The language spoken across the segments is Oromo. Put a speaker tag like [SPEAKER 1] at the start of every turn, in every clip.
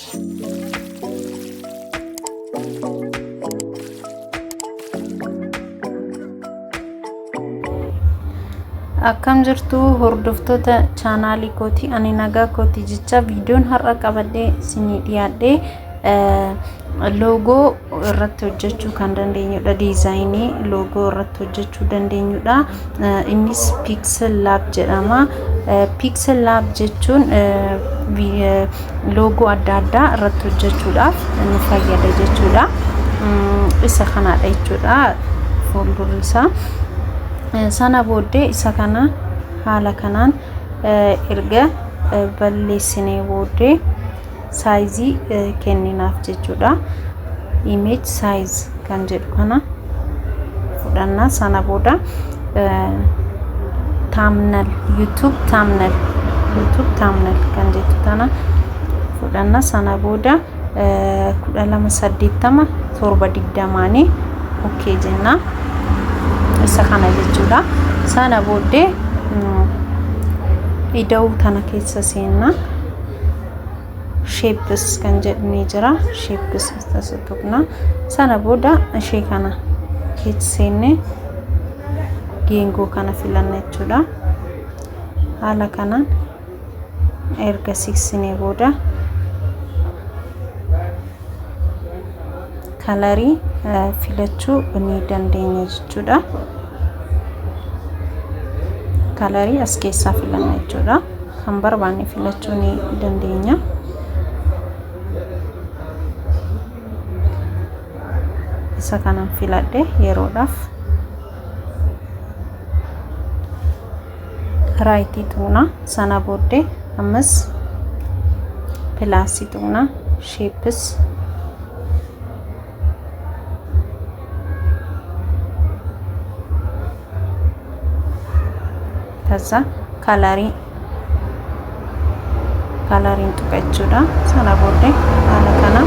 [SPEAKER 1] Akkam jirtu hordoftoota chaanaalii kooti, ani nagaa kooti jecha viidiyoon har'a qabadhee isinii dhiyaadhe loogoo irratti hojjechuu kan dandeenyudha. Diizaayinii loogoo irratti hojjechuu dandeenyudha. Innis Pixel Lab jedhama. Pixel Lab jechuun loogoo adda addaa irratti hojjechuudhaaf nu fayyada jechuudha. Isa kanadha jechuudha fuuldurri isaa. Sana booddee isa kana haala kanaan erga balleessinee booddee saayizii kenninaaf jechuudha. Image size kan jedhu kana fudhanna. Sana booda thumbnail, YouTube thumbnail, YouTube thumbnail kan jettu tana fudhanna. Sana booda 1280 720nii okay jenna. Isa kana jechuudha. Sana booddee ida'uu tana keessa seenna. Shapes kan jedhu ni jira. Shapes isa tuqna. Sana booda ishee kana keessa seenne geengoo kana filanna jechuudha. Haala kanaan erga siksinee booda kalarii filachuu ni dandeenya jechuudha. Kalarii as keessaa filanna jechuudha. Kan barbaanne filachuu ni dandeenya. Isa kanan filadhe yeroodhaaf. Raayitii tuqna. Sana booddee ammas pilaasii tuqna. Sheeppis ከዛ kalarii kalariin tuqa jechuudha. Sana booddee haala kana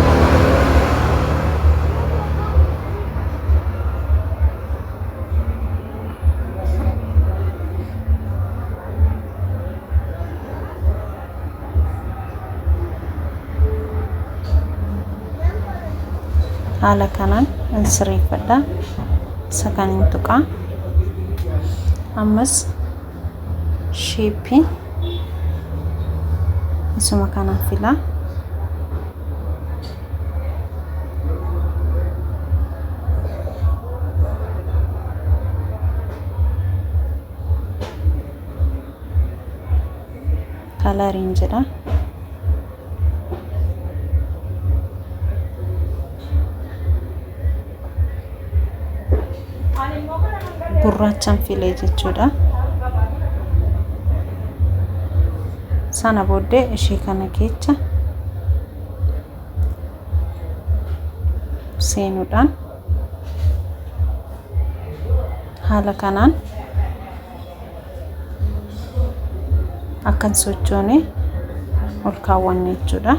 [SPEAKER 1] haala kanaan in sirreeffadha. Isa kan hin tuqa. Ammas sheeppii isuma kanaan fila. Kalariin jedha. Gurraachan filee jechuudha. Sana booddee ishee kana keessa seenuudhaan haala kanaan akkan sochoone ol kaawwanna jechuudha.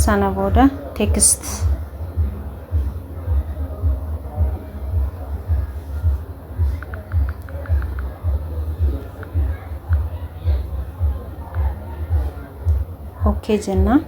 [SPEAKER 1] Sana booda text okay jenna.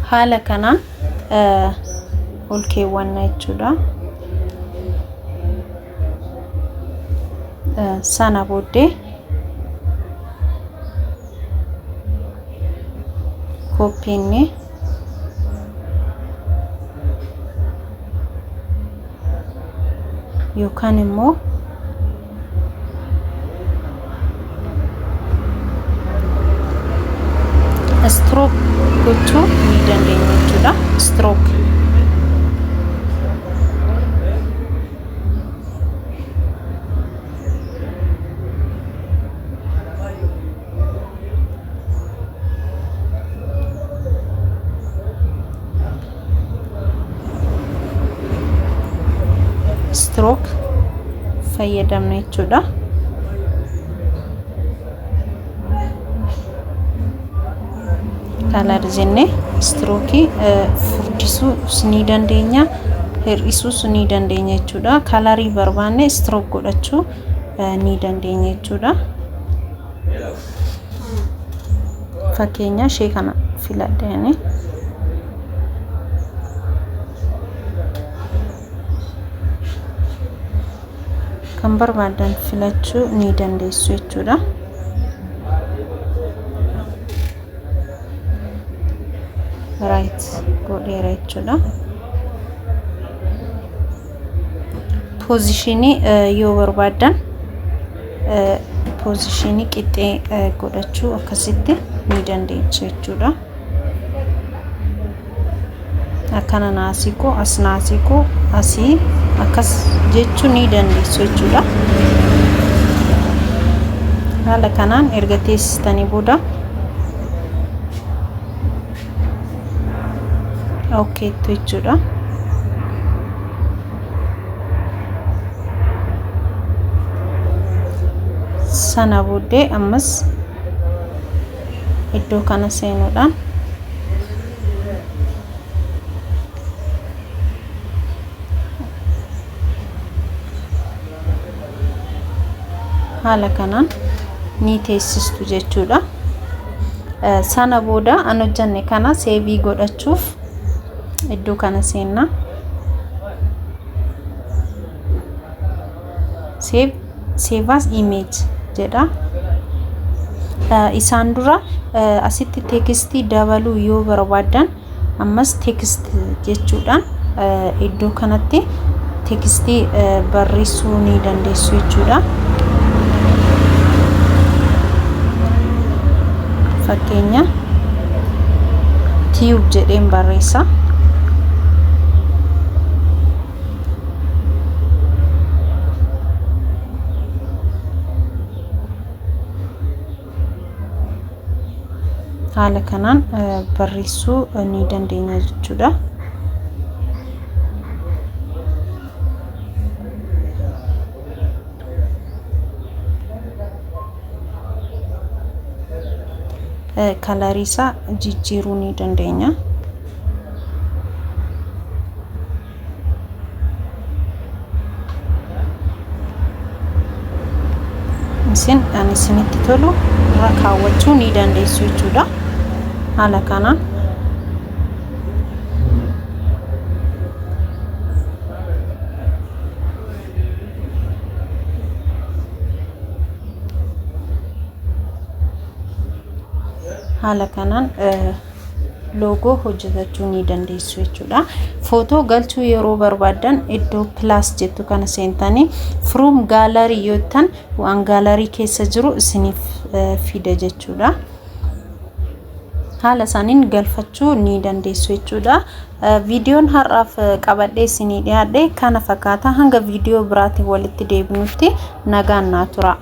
[SPEAKER 1] Haala kanaan ol keewwanna jechuudha. Sana booddee kooppiinni yookaan immoo stroke gochuu ni dandeenya jechuudha. Stroke Stroke fayyadamna jechuudha. Color jennee stroke furdisuus ni dandeenya, hir'isuus ni dandeenya jechuudha. Colorii barbaanne stroke godhachuu ni dandeenya jechuudha. Fakkeenya ishee kana filadheeni. Kan barbaadan filachuu ni dandeessu jechuudha. Right godheera jechuudha. Positionii yoo barbaadan positionii qixxee godhachuu akkasitti ni dandeessu jechuudha. Akkana naasii koo as naasii koo asii akkas jechuu ni dandeessu jechuudha. Haala kanaan erga teessistanii booda okkeettu jechuudha. Sana booddee ammas iddoo kana seenuudhaan haala kanaan ni teessistu jechuudha. Sana booda an hojjanne kana save godhachuuf iddoo kana seenna. Save, save as image jedha. Isaan dura asitti textii dabaluu yoo barbaaddan ammas text jechuudhaan iddoo kanatti textii barreessuu ni dandeessu jechuudha. Fakkeenya tube jedheen barreessa. Haala kanaan barreessuu ni dandeenya jechuudha. Colorii isaa jijjiiruu ni dandeenya. Isin kan isinitti tolu irra kaawwachuu ni dandeessu jechuudha. Haala kanaan haala kanaan loogoo hojjetachuu ni dandeessu jechuudha. Footoo galchuu yeroo barbaaddan iddoo plus jettu kana seentanii from gallery yoo jettan waan gallery keessa jiru isiniif fida jechuudha. Haala isaaniin galfachuu ni dandeessu jechuudha. Viidiyoon har'aaf qabadhee isinii dhiyaadhe kana fakkaata. Hanga viidiyoo biraatiin walitti deebinutti nagaan naa tura.